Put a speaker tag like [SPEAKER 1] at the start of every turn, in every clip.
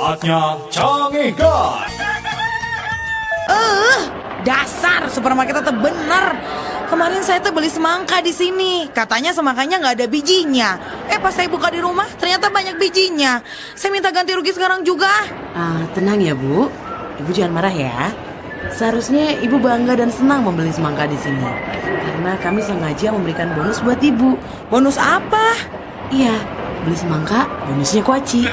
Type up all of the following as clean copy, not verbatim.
[SPEAKER 1] Saatnya Cangehgar.
[SPEAKER 2] Dasar supermarket tetap bener. Kemarin saya tuh beli semangka di sini. Katanya semangkanya nggak ada bijinya. Pas saya buka di rumah ternyata banyak bijinya. Saya minta ganti rugi sekarang juga.
[SPEAKER 3] Ah, tenang ya Bu. Ibu jangan marah ya. Seharusnya Ibu bangga dan senang membeli semangka di sini. Karena kami sengaja memberikan bonus buat Ibu.
[SPEAKER 2] Bonus apa?
[SPEAKER 3] Iya, beli semangka, bonusnya kuaci.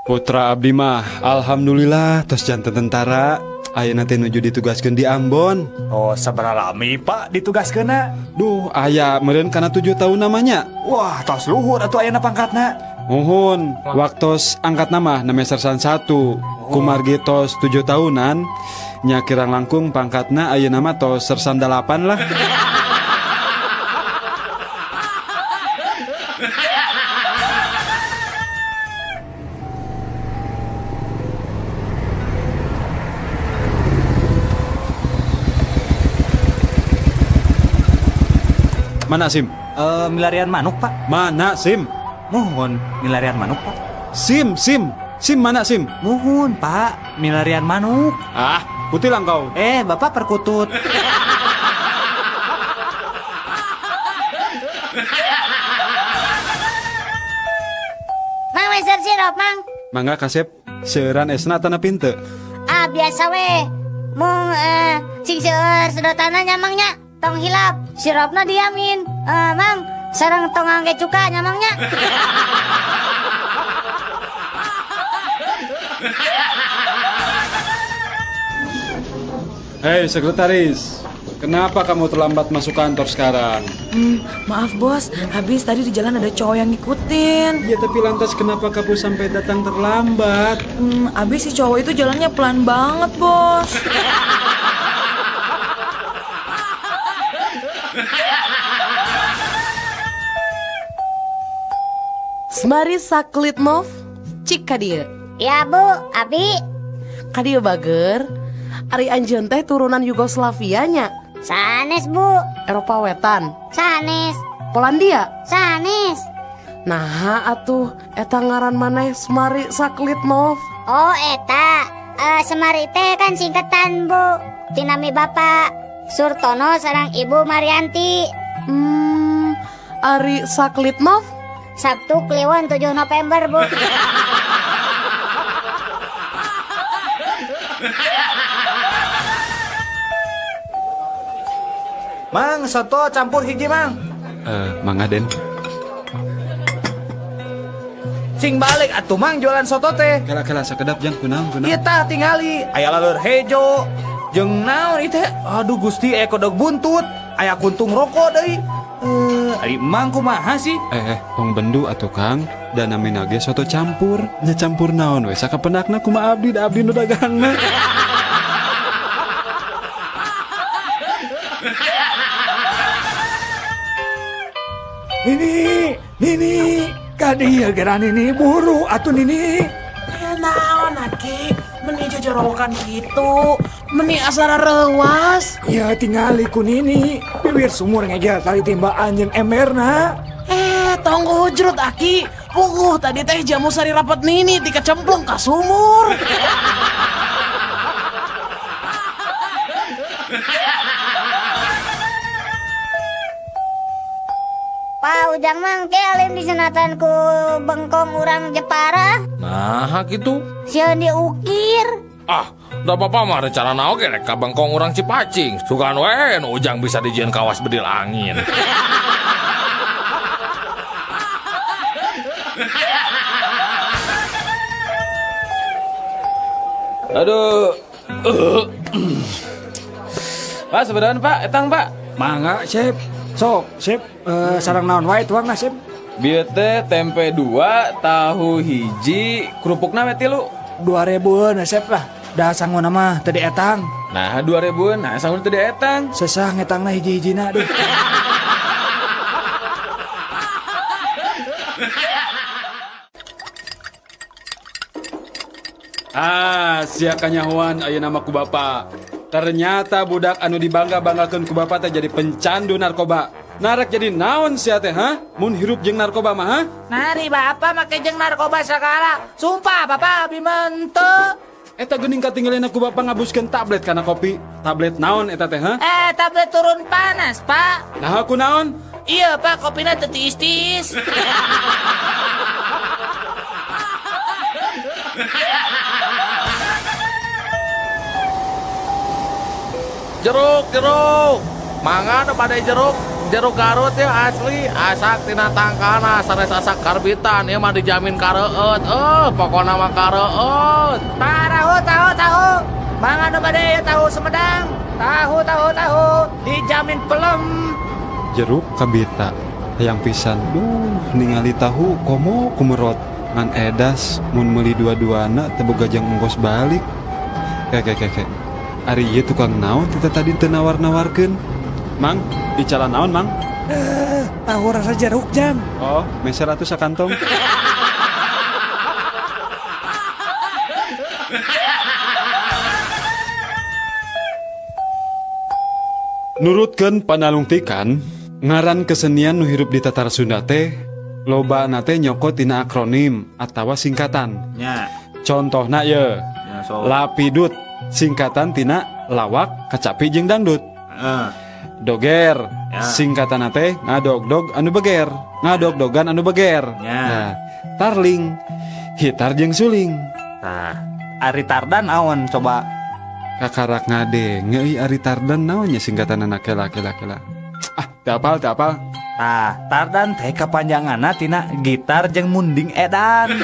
[SPEAKER 4] Putra abdi mah alhamdulillah tos janten tentara. Ayeuna teh nuju ditugaskeun di Ambon.
[SPEAKER 1] Oh, sabaraha lami Pak ditugaskeunna?
[SPEAKER 4] Duh, aya meureun kana 7 tahun namanya.
[SPEAKER 1] Wah, tos luhur atuh ayeuna pangkatna.
[SPEAKER 4] Muhun, waktos angkat nama name sersan 1. Kumargi tos 7 tahunan, nya kirang langkung pangkatna ayeuna mah tos sersan 8 lah. Mana SIM?
[SPEAKER 1] Milarian manuk, Pak.
[SPEAKER 4] Mana SIM?
[SPEAKER 1] Muhun, milarian manuk, Pak.
[SPEAKER 4] SIM, SIM. SIM mana SIM?
[SPEAKER 1] Muhun, Pak. Milarian manuk.
[SPEAKER 4] Ah, putih lang kau.
[SPEAKER 1] Bapak perkutut.
[SPEAKER 5] Mang meser sirup, Mang.
[SPEAKER 4] Mangga kasep, seueuran esna tanah pinte.
[SPEAKER 5] Ah, biasa we. Mung sing seueur sedotanna nya Mang nya. Tong hilap, sirupna diamin. Mang, sareng tong angge cuka nya Mang nya.
[SPEAKER 4] Hei sekretaris, kenapa kamu terlambat masuk kantor sekarang?
[SPEAKER 2] Maaf bos, habis tadi di jalan ada cowok yang ngikutin.
[SPEAKER 4] Ya tapi lantas kenapa kamu sampai datang terlambat?
[SPEAKER 2] Habis si cowok itu jalannya pelan banget bos.
[SPEAKER 3] Semari Saklitnov, cik kadieu.
[SPEAKER 5] Ya Bu, abi.
[SPEAKER 3] Kadieu bager. Ari anjeun teh turunan Yugoslavia nya.
[SPEAKER 5] Sanes Bu.
[SPEAKER 3] Eropa Wetan.
[SPEAKER 5] Sanes.
[SPEAKER 3] Polandia.
[SPEAKER 5] Sanes.
[SPEAKER 3] Nah atuh eta ngaran maneh Semari Saklitnov.
[SPEAKER 5] Oh eta, Semari teh kan singkatan Bu. Tinami Bapak Surtono sareng Ibu Marianti.
[SPEAKER 3] Ari Saklitnov?
[SPEAKER 5] Sabtu Kliwon 7 November Bu.
[SPEAKER 1] Mang, soto campur hiji, Mang.
[SPEAKER 4] Mangga Den.
[SPEAKER 1] Sing balik atuh Mang jualan soto teh.
[SPEAKER 4] Kala-kala sakedap jang kunaon kunaon.
[SPEAKER 1] Ieu tah tingali, aya laleur hejo. Jeung naon ieu teh? Aduh Gusti, aya kodok buntut, aya kuntung rokok deui. Ari Mang kumaha sih?
[SPEAKER 4] Tong bendu atuh Kang, da namina ge soto campur. Nya campur naon we sakapenakna kumaha abdi da abdi nu dagangna.
[SPEAKER 1] Nini, Nini, kadieu geura Nini buru atuh Nini.
[SPEAKER 3] Naon aki, meni jojorowokan kitu, meni asara reuas.
[SPEAKER 1] Ya tingali ku Nini, bibir sumur ngegel tali timbaan jeung emberna.
[SPEAKER 3] Tong hujrut aki, puguh tadi teh jamu sari rapat Nini dikecemplung ka sumur.
[SPEAKER 5] Pak Ujang mang ke alim disunatan ku bengkong urang Jepara.
[SPEAKER 6] Nah, gitu.
[SPEAKER 5] Sieun diukir.
[SPEAKER 6] Ah, da bapak mah rencana oge rek ka bengkong urang Cipacing. Sugan we nu Ujang bisa dijieun kawas bedil angin.
[SPEAKER 7] Aduh. Pak, sebenarnya Pak, etang Pak.
[SPEAKER 1] Mangga, Sip. Sok, Sip, sareng naon wae tuang lah, Sip.
[SPEAKER 7] Bieu teh tempe 2, tahu hiji, kerupukna we 3.
[SPEAKER 1] 2000-eun, Sip lah. Da sanguna mah teu dietang.
[SPEAKER 7] Nah, 2000-eun, nah sanguna teu dietang.
[SPEAKER 1] Sesah ngetangna hiji-hijina aduh.
[SPEAKER 4] Ah, sia kanyahoan ayeuna mah ku bapa. Ternyata budak anu dibangga-banggakeun ku bapak teh jadi pencandu narkoba. Narek jadi naon sia teh, ha? Mun hirup jeung narkoba mah, ha?
[SPEAKER 1] Nari bapak make jeung narkoba segala. Sumpah bapak abi mah henteu.
[SPEAKER 4] Eta geuning katinggalina ku bapak ngabuskeun tablet kana kopi. Tablet naon eta teh, ha?
[SPEAKER 1] Tablet turun panas, Pak.
[SPEAKER 4] Nah, aku naon?
[SPEAKER 1] Iya, Pak, kopina teu tiis-tiis.
[SPEAKER 6] Jeruk, jeruk. Mangga nu bade jeruk, jeruk Garut ya asli, asak tina tangkana sanes asak karbitan ieu mah dijamin kareueut. Pokona mah kareueut.
[SPEAKER 1] Tahu, tahu, tahu. Mangga nu bade ya tahu Sumedang. Tahu, tahu, tahu. Dijamin pelem.
[SPEAKER 4] Jeruk kabita hayang pisan. Duh, ningali tahu komo kumerot. Ngan edas mun meuli dua-duana teu boga jang ongkos balik. Ke ke ke ke. Ari ieu tukang naon tita tadi teu nawar-nawarkeun? Mang, icalan naon, Mang?
[SPEAKER 1] Tahu rasa jeruk jam.
[SPEAKER 4] Oh, meser atuh sakantong. Nurutkeun panalungtikan, ngaran kesenian nu hirup di Tatar Sunda teh lobana teh nyokot tina akronim atawa singkatan.
[SPEAKER 1] Nya.
[SPEAKER 4] Contohna ye,
[SPEAKER 1] Ya, so.
[SPEAKER 4] Lapidut singkatan tina lawak, kacapi jeung dangdut.
[SPEAKER 1] Heeh.
[SPEAKER 4] Doger
[SPEAKER 1] Ya.
[SPEAKER 4] singkatan teh ngadog-dog anu beger, ngadog-dogan anu beger.
[SPEAKER 1] Ya.
[SPEAKER 4] Nah, tarling hitar jeung suling.
[SPEAKER 1] Tah, ari tardan awan coba.
[SPEAKER 4] Kakarak ngadenge euy ari tardan naonnya singkatan anak kela kela kela. Ah, teu apal teu apal.
[SPEAKER 1] Tah, tardan teh kapanjanganna tina gitar jeung munding edan.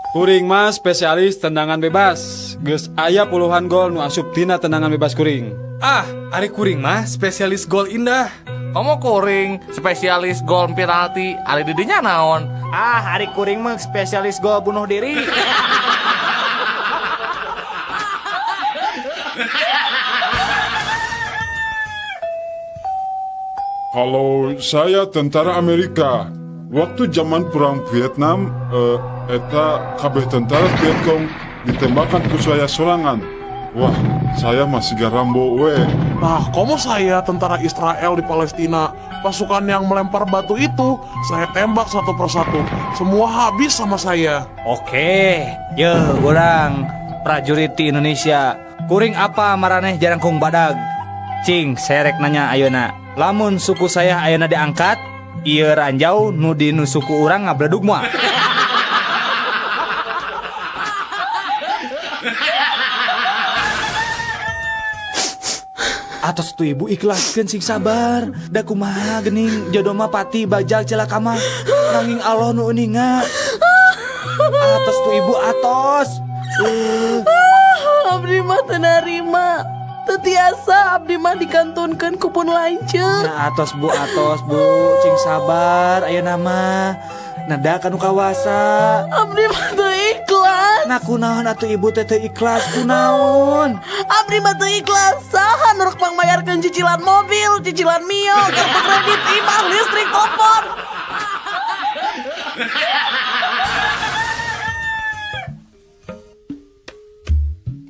[SPEAKER 4] Kuring mah spesialis tendangan bebas. Geus aya puluhan gol nu asup tina tendangan bebas kuring.
[SPEAKER 7] Ah, ari kuring mah spesialis gol indah.
[SPEAKER 6] Komo kuring spesialis gol penalti, ari didinya naon?
[SPEAKER 1] Ah, ari kuring mah spesialis gol bunuh diri.
[SPEAKER 8] Kalau saya tentara Amerika, waktu zaman perang Vietnam, eta kabeh tentara Vietcong ditembakkan ku saya sorangan. Wah, saya masih Rambo we.
[SPEAKER 9] Nah, komo saya tentara Israel di Palestina, pasukan yang melempar batu itu, saya tembak satu persatu. Semua habis sama saya.
[SPEAKER 1] Oke, ye urang prajurit di Indonesia. Kuring apa maraneh jarangkung badag? Cing, serek nanya ayeuna. Lamun suku saya ayeuna diangkat, ieu ranjau nu di nu suku urang ngabledug moal. Atos tuh ibu ikhlaskeun sing sabar. Da kumaha geuning jodoh mah pati bajak celaka mah. Nanging Allah nu uninga. Atos tuh ibu atos.
[SPEAKER 3] Abdi mah teu narima. Teu tiasa abdi mah dikantunkeun ku pun lanceuk.
[SPEAKER 1] Nah, atos bu, atos bu, cing sabar ayeuna mah. Nada kanu kawasa.
[SPEAKER 3] Abdi mah teu ikhlas.
[SPEAKER 1] Nah kunaon atuh ibu teh teu ikhlas kunaon?
[SPEAKER 3] Abdi mah teu ikhlas. Saha nu rek mangmayarkeun cicilan mobil, cicilan Mio, kartu kredit, imah, listrik, telepon.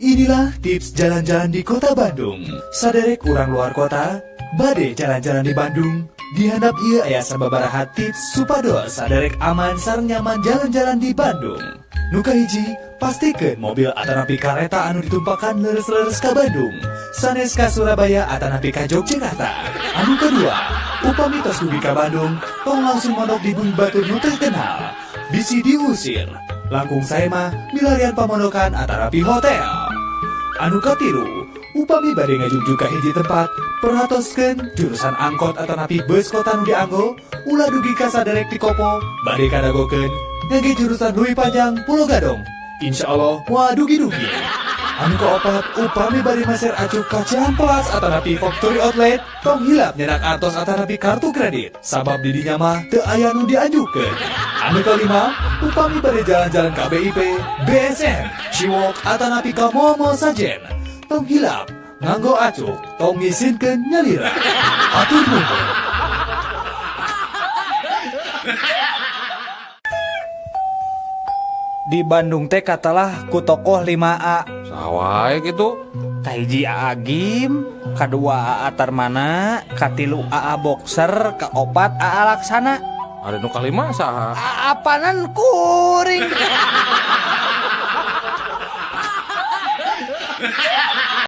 [SPEAKER 1] Inilah tips jalan-jalan di kota Bandung. Saderek urang luar kota, bade jalan-jalan di Bandung. Dihandap ieu aya sababaraha tips supados saderek aman sareng nyaman jalan-jalan di Bandung. Nu kahiji, pastikeun mobil atanapi kareta anu ditumpakan leres-leres ka Bandung. Sanes ka Surabaya atanapi ka Yogyakarta. Anu kedua, upami tos dugi ka Bandung, tong langsung mondok di bumi batur nu terkenal. Bisi diusir. Langkung sae mah milarian pamondokan atanapi hotel. Anu katilu, upami bade ngajungjung ka hiji tempat, perhatoskeun jurusan angkot atanapi bus kota nu dianggo, ulah dugi ka saderek ti Kopo, bade kadagokeun ngangge jurusan Leuwi Panjang Pulo Gadung. Insya Allah moal dugi-dugi. Anu kaopat, upami bade meser acuk ka Cihampelas atanapi Factory Outlet, tong hilap nyenak artos atanapi kartu kredit, sabab di dinya mah teu aya nu dianjukeun. Anu kalima, upami bade jalan-jalan ka BIP, BSM, Ciwalk atanapi ka mall-mall sajen, tong hilap nganggo acuk, tong ngisinkeun nyalira. Hatur nuhun.
[SPEAKER 10] Di Bandung teh katelah ku tokoh 5A.
[SPEAKER 6] Saha wae gitu?
[SPEAKER 10] Kahiji Aa Gym, kadua Aa Tarmana, katilu Aa Boxer, kaopat Aa Laksana.
[SPEAKER 6] Ari nu kalima saha?
[SPEAKER 10] Apanan kuring.